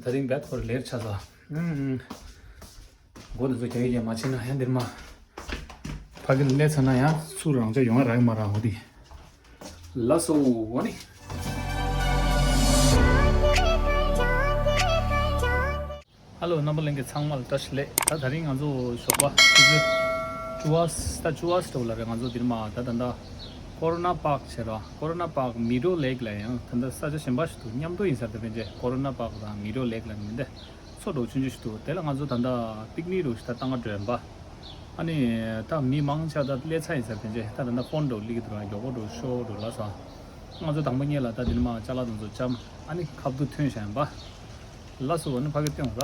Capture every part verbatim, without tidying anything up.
ད་རིང་བད་ཁོར་ལེར་ཆ་ས། ཨུམ། མགོ་དེ་ཚོ་རྒྱག་ཡས་མ་བྱེད་ན་ཡང་འདིར་མ། ཕ་གི་ལ་སླེབས་ཚར་ན་ཡང་ཚུར་རང་ཅག་ཡོང་ཡ་རག་གི་མ་རག་འོ་དེ། ལགས་སོ་འོ་ནི། ཧ་ལོ། རྣམ་པ་ལྷན་རྒྱས་ཚང་མ་ལ་བཀྲ་ཤིས་བདེ་ལེགས། ད་དེ་རིང་ང་ཚོ་ཞོགས་པ་ཆུ་ཚོད་བཅུ་པ་ད་བཅུ་པ་ཙམ་ལ་རེད། ང་ཚོ་འདིར་མ་ད་ད་ད་ཀོ་རོ་ན་པཱརྐ་བྱས་ར། ཀོ་རོ་ན་པཱརྐ་མི་རོ་ལེག་ལ་ཡང་ད་ད་ས་ཆ་གཞན་པ་ཞིག་ཏུ་མཉམ་དུ་ཡིན་ས་རེད། ད་ཕན་ཆད་ཀོ་རོ་ན་པཱརྐ་དང་མི་རོ་ལེག་ལ་མི་འདི་མཚོ་འདྲ་ཆུང་ཆུང་ཞིག་འདུག་དེ་ལ་ང་ཚོ་ད་ལྟ་པིག་ནིག་འདྲ་ཞིག་ད་བཏང་ག་འགྲོ་ཡིན་པ། ཨ་ནི་ད་མི་མང་ཆེ་ད་སླེབས་ཚར་ཡིན་ས་རེད། ཕན་ཆད་ད་ད་ད་ཕོན་འདྲ་སླེབས་ཀྱི་འདུག་ར། མགྱོགས་པོ་འདྲ་ཤོག་འདྲ་ལ་ས། ང་ཚོ་དང་པོ་ཉིད་ལ་ད་འདི་ནས་མར་ཅ་ལག་དེ་ཚོ་བཅའ། ཨ་ནི་ཁ་བསྡུ་ཐོན་བཞག་ཡིན་པ། ལགས་སོ། ཨ་ནི་ཕ་གི་སྟོན་ར།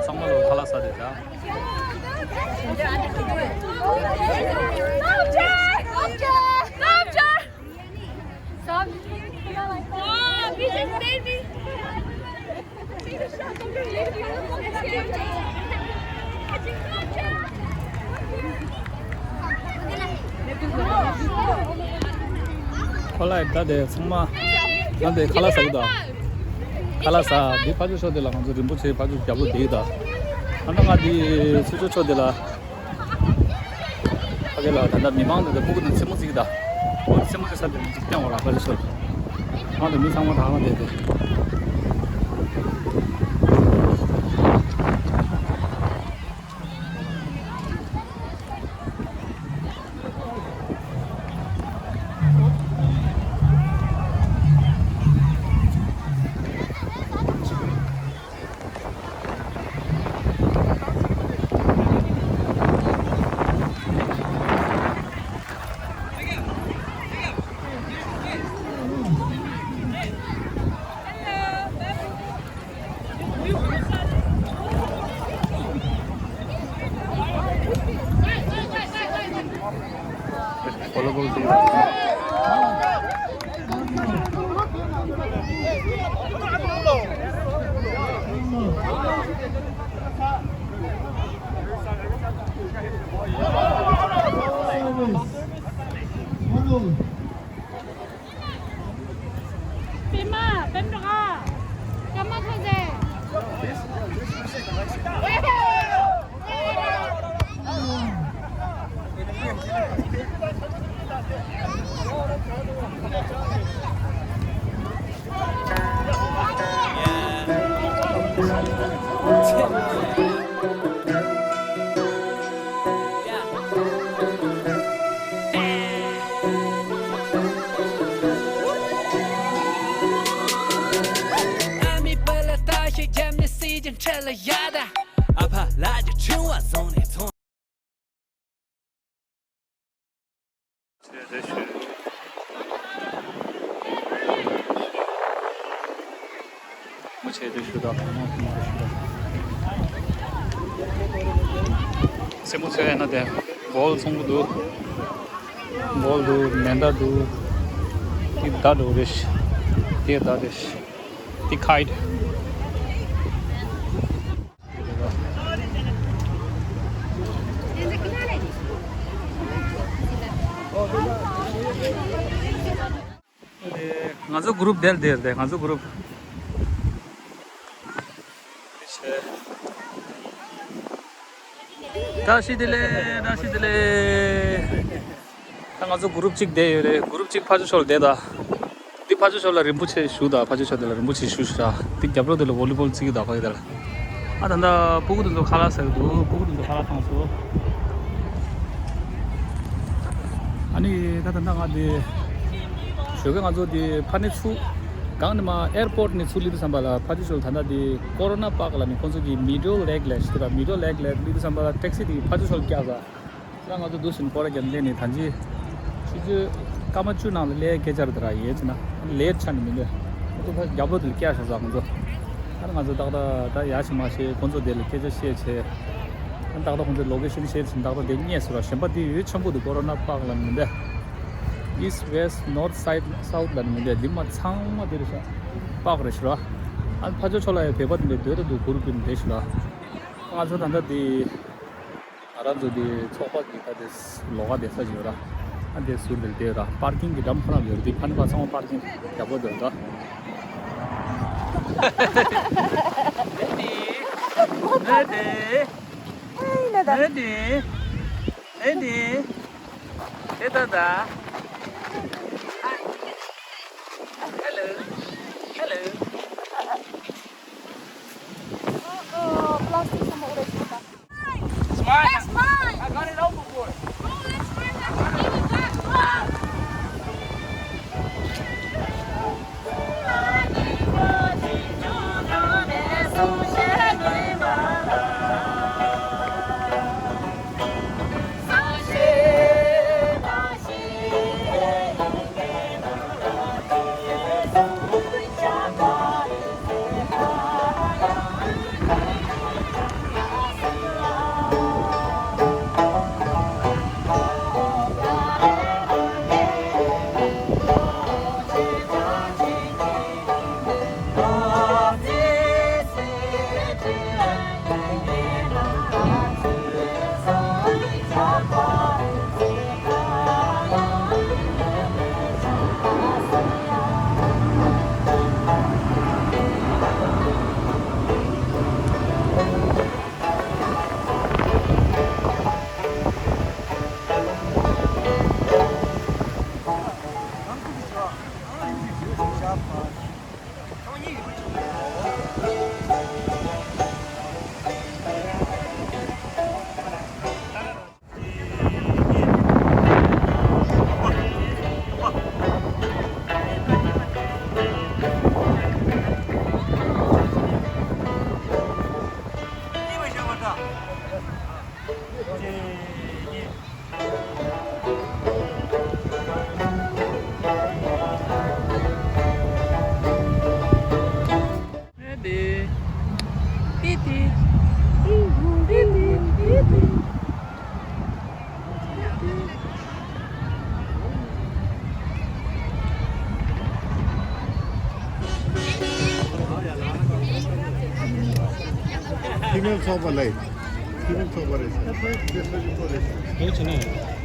ཚང་མ་ལ་ཁ་ལག་ཟ་དེ་ད། ཁོ་ལ་ད་དེ་ཚང་མ་ང་དེ་ཁ་ལག་ཟ་གི་ད། ཁ་ལག་ཟ། འདི་ཕ་ཇོ་ཕྱོགས་དེ་ལ་ང་ཚོ་རིན་པོ་ཆེ་ཕ་ཇོ་རྒྱབ་ལོགས་དེ་ད། ཨ་ན་ང་འདི་ཚུར་ཕྱོགས་དེ་ལ། ཕ་གི་ལ་ད་ལྟ་མི་མང་དེ་ཚོ་སྤུ་གུ་དང་རྩེད་མོ་རྩེ་གི་ད། ཁོ་རྩེད་མོ་རྩེ་ས་དེ་ཅིག་བསྟན་འོ་ར་པ་ཅིག་ཤོར། ང་དང་མི་ཚང་མ་ད་ཧ་མ་བསྡད་དེ། པད་མ། པད་མ་ར། སྐར་མ་ཐོན་ཟེར། ཨ་མའི་བུ་ལ་ལྟ་ཞིག་བརྒྱབ་ནས་སྲིད་ཀྱི་འཕྲལ་ལ་ཡ་ད། ཨ་ཕ་ལ་རྒྱུ་ཆུང་བ་བཟུང་ནས་ཚོང་། མོ་ཆེ་དེ་ཞུ་དག་རྩེད་མོ་ཆེ་ཡིན་ན་དེ་བོལ་ཚོང་གི་འདུག་བོལ་འདུག་མེ་མདའ་འདུག་དེ་མདའ་འདྲ་རེད། དེ་མདའ་རེད། དེ་ཁའིཊ། ང་ཚོ་གུ་རུབ་དེར་དེར་དེ་ང་ཚོ་གུ་རུབ། བཀྲ་ཤིས་བདེ་ལེགས། བཀྲ་ཤིས་བདེ་ལེགས། ད་ང་ཚོ་གུ་རུབ་གཅིག་བསྡད་ཡོད་རེད། གུ་རུབ་གཅིག་ཕ་ཇོ་ཕྱོགས་ལ་བསྡད་ད། འདི་ཕ་ཇོ་ཕྱོགས་ལ་རིན་པོ་ཆེ་བཞུགས་ད། ཕ་ཇོ་ཕྱོགས་དེ་ལ་རིན་པོ་ཆེ་བཞུགས་ཤག་འདི་རྒྱབ་ལོགས་དེ་ལ་ཝོ་ལི་བོལ་རྩེ་གི་ད་ཕ་གི་དེ་ལ། ཨ་ད་ད་སྤུ་གུ་དེ་ཚོ་ཁ་ལག་ཟ་གི་འདུག་སྤུ་གུ་དེ་ཚོ་ཁ་ལག་བཏང་སོང་། ཨ་ནི་ད་ད་ད་ང་འདི་ཞོགས་ཀས་ང་ཚོ་འདི་ཕ་ནི་ཚུགས། གང་ནས་མ་ཨེར་པོར་ཊི་ནས་ཚུར་སླེབས་དུས་ཙམ་པ་ལ་ཕ་ཇོ་ཤོལ་ད་ལྟ་དེ་ཀོ་རོ་ན་པཱརྐ་ལ་ནི་ཁོང་ཚོ་གི་མི་ཌོ་ལེག་ལ་ཞིག་དེ་ལ་མི་ཌོ་ལེག་ལ་སླེབས་དུས་ཙམ་པ་ལ་ཊེག་སི་དེ་ཕ་ཇོ་ཤོལ་བཀྱག་ས། ད་ང་ཚོ་འདུག་སེ་སྐོར་ར་རྒྱབ་སླེབས་ནས་ད་ཅི་ཆུ་ཚོད་སྐར་མ་བཅུ་ནང་ལ་སླེབས་སྐད་ཆ་རེད་ད་ར། ཡས་ཅི་ན་ལེ་ཊི་ཆགས་ནས་མི་འདུག་ཁོ་ཚོ་ཕར་རྒྱབ་ལོགས་དེ་ལ་བཀྱག་བཞག་ས་ཁོང་ཚོ། ད་ང་ཚོ་ཏག་ཏག་ད་ཡ་ཞིག་མ་ཤེས། ཁོང་ཚོ་དེ་ལ་སྐད་ཆ་བཤད་བྱས། ད་ཏག་ཏག་ཁོང་ཚོ་ལོ་ཀེ་ཤན་བཤད་བྱས་ཏག་ཏག་དེ་རྙེད་སོང་ར། གཞན་པ་དེ་ཡུལ་ཆེན་པོ་དེ་ཀོ་རོ་ན་པཱརྐ་ལ་མི་འདུག་ཨིསི་ཊི་ཝེ་སི་ཊི་ནོར་ཐི་སའུ་ཐི་སའུ་ཐི་ལ་མི་འདུག་འདི་མ་ཚང་མ་དེ་རེད་ཤག་པཱརྐ་རེད་ཤག་ར། ཨ་ཕ་ཇོ་ཤོལ་ལ་ཡ་བོད་པ་དེ་འདྲ་སྡོད་ད་འདུག་གུར་ཕུབ་ནས་བསྡད་ཤག་ར། ང་ཚོ་ད་ལྟ་དེ། ང་རང་ཚོ་འདི་ཚོགས་པ་གི་ད་དེ་ལོགས་ཀ་བསྡད་ས་ཞིག་ཡོད་ར། ཨ་འདི་ཟུར་དེར་བསྡད་ཡོད་ར། པར་ཀིང་གི་འགྲམ་ཁོ་རང་ཡོད་ར། འདི་ཕ་ནི་པ་ཚང་མ་པར་ཀིང་ཡག་པོ་འདུག་ར། Smile. That's mine. I got it out before. Oh, that's mine. That's mine. Give it back. ཁྱི་མིང་ཚོགས་པ་ལས། ཁྱི་མིང་ཚོགས་པ་རེད། དེ་བྱས་ནས།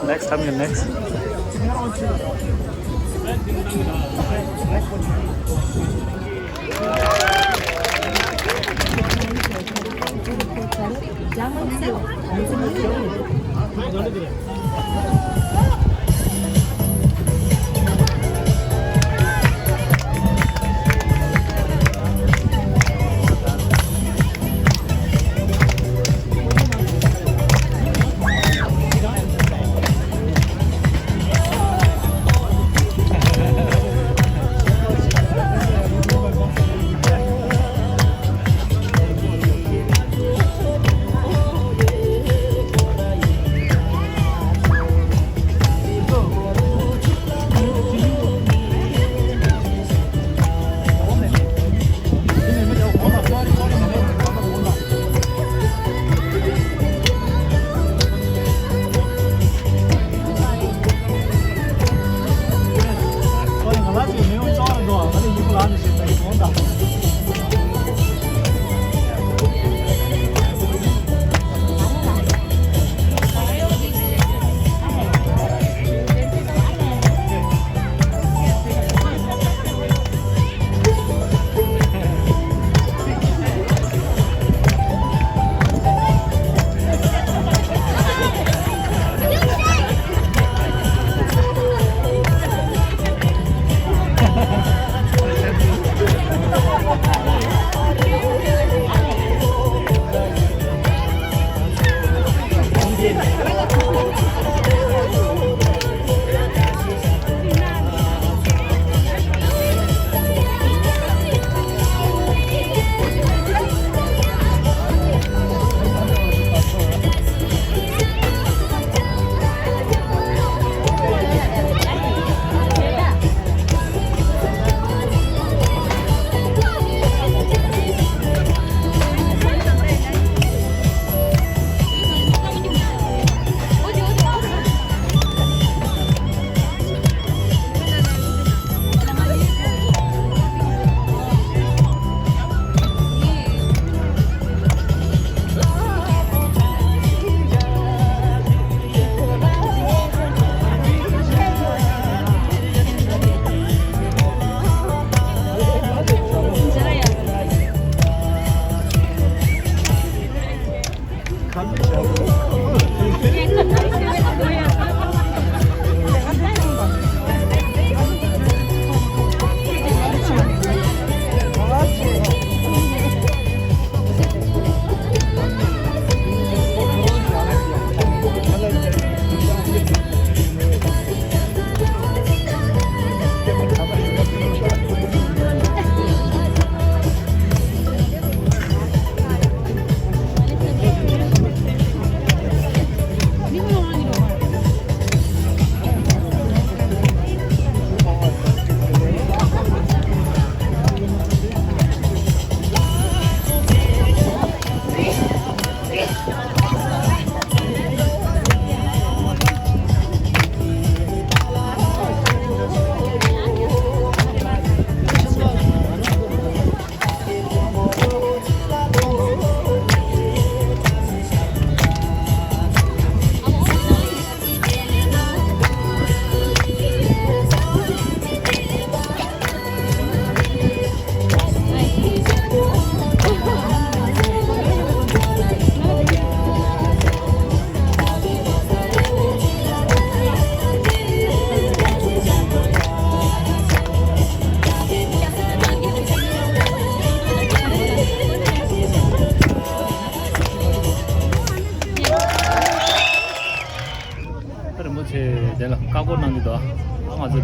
Next time, you next.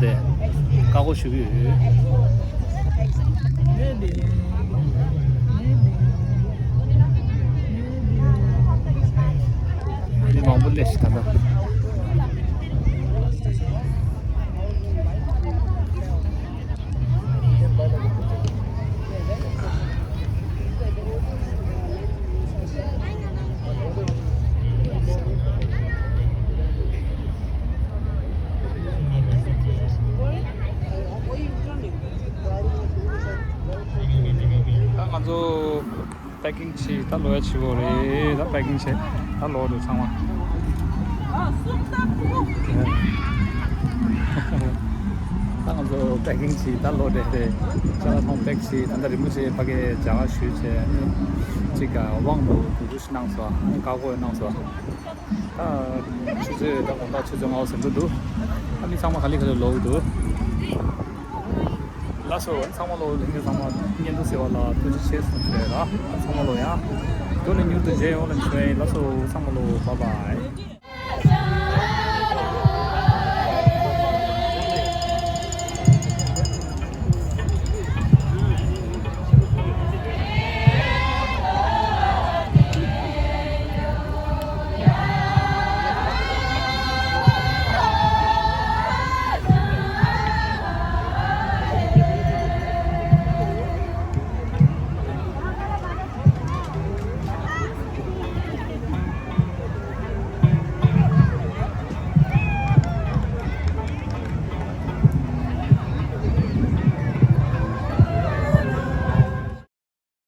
དེ་བཀའ་བསྒོ་ཞུ་གི་ཡོད། མི་མང་པོ་སླེབས་ཤག་ད་ལྟ། ད་ང་ཚོ་པེ་ཀིང་བྱེད། ད་ལོག་ཡ་བྱེད་དགོས་རེད། ད་པེ་ཀིང་བྱེད། ད་ལོག་འགྲོ་ཚང་མ། ད་ང་ཚོ་པེ་ཀིང་བྱེད། ད་ལོག་འགྲོ་རེད། ཅ་ལག་ཚང་པེག་བྱེད། ད་ལྟ་རིན་པོ་ཆེ་ཕ་གིར་མཇལ་ཁ་ཞུས་བྱས་ནས་གཅིག་ག་དབང་དུ་དུ་དུ་ཞིག་གནང་སོང་། བཀའ་བསྒོ་གནང་སོང་། ད་ཆུ་ཚོད་ད་དགོང་དག་ཆུ་ཚོད་ལྔ་པ་ཟིན་འགྲོ་འདུག་ད་མི་ཚང་མ་ག་ལེ་ག་ལེ་ལོག་འདུག་ལགས་སོ། ཚང་མ་ལོ། ལྷན་རྒྱས་ཚང་མ་བརྙན་ཐུང་གཟིགས་པ་ལ་ཐུགས་རྗེ་ཆེ་ཞུ་རྒྱུ་རེད་ལ། ཚང་མ་ལོ་ཡང་མགྱོགས་ནས་མྱུར་དུ་མཇལ་ཡོང་ལ་ཞུ་ཡིན། ལགས་སོ། ཚང་མ་ལོ། བཱའི་བཱའི།